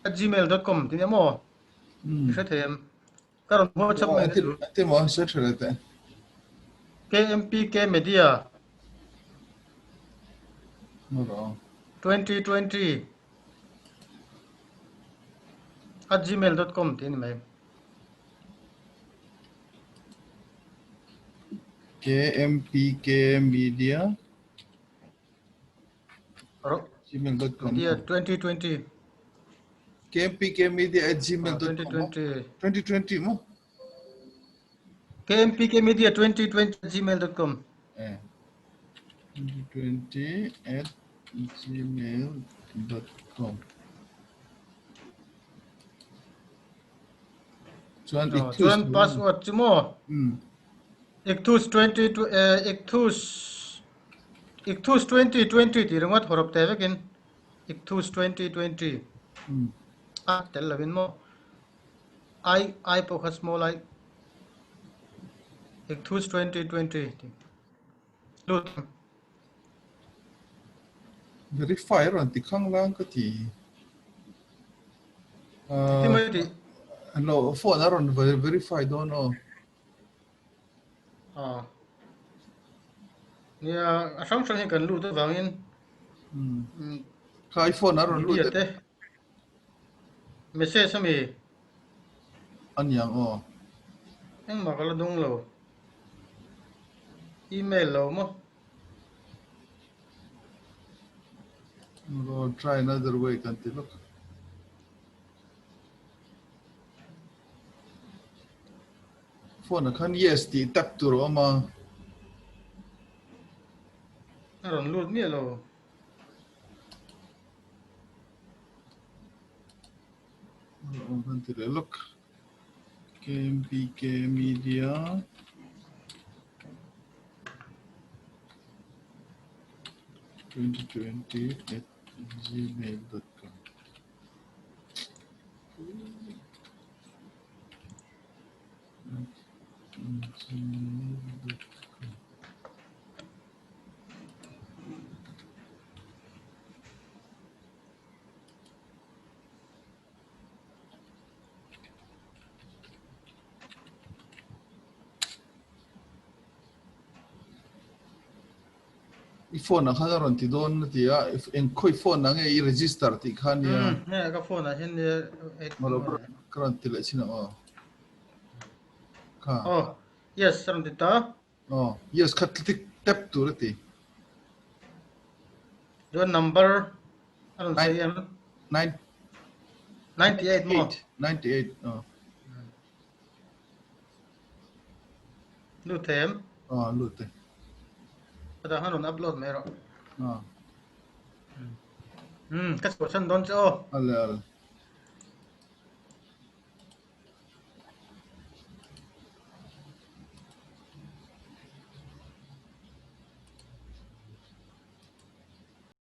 At gmail.com ti nia maw? I hre thei em? Ka rawn WhatsApp mai chu. Ti maw hre thei teh. KMPK Media 2020 at gmail.com ti ni mai. KMPK Media gmail.com Media 2020 KMPK Media at gmail.com 2020 2020 mo KMPK Media 2020 at gmail.com eh 2020 at gmail.com Chuan Ikthus Chuan password chu maw? Ikthus 20 Ikthus Ikthus 2020 tih ringawt hawrawp teh vekin Ikthus 2020 a tel lovin maw? I I pawh kha small i Ikthus 2020 tih lut Verify a rawn ti khang lang ka ti. Ti mai ti. Hello, phone a rawn verify dawn aw. Ah. Nia, a hrang hrang hi kan lut avangin. Hmm. Kha i phone a rawn lut. Te. Message ami. Aniang aw. Engmah ka la dawng lo. Email lo maw? We'll try another way kan ti lawk. Phone ah khan yes tih tap tur a awm a. A rawn lut miah lo. Awm khan ti leh lawk. KMPK Media. 2020 at gmail.com. I phone ah khan a rawn ti dawn a ti a, eng khawi phone ah nge i register tih kha a nia. Umm, hei ka phone ah hian nia. Malo ka rawn ti leh chin ang aw. Kha. Aw, yes a rawn ti ta. Aw, yes kha tick tap tur a ti. Chuan number a rawn sawi em? 98 maw? 98, aw. Lut thei em? Aw, lut e. A dang han rawn upload mai rawh. Aw. Umm, ka chhuahsan dawn che aw. Ale, ale.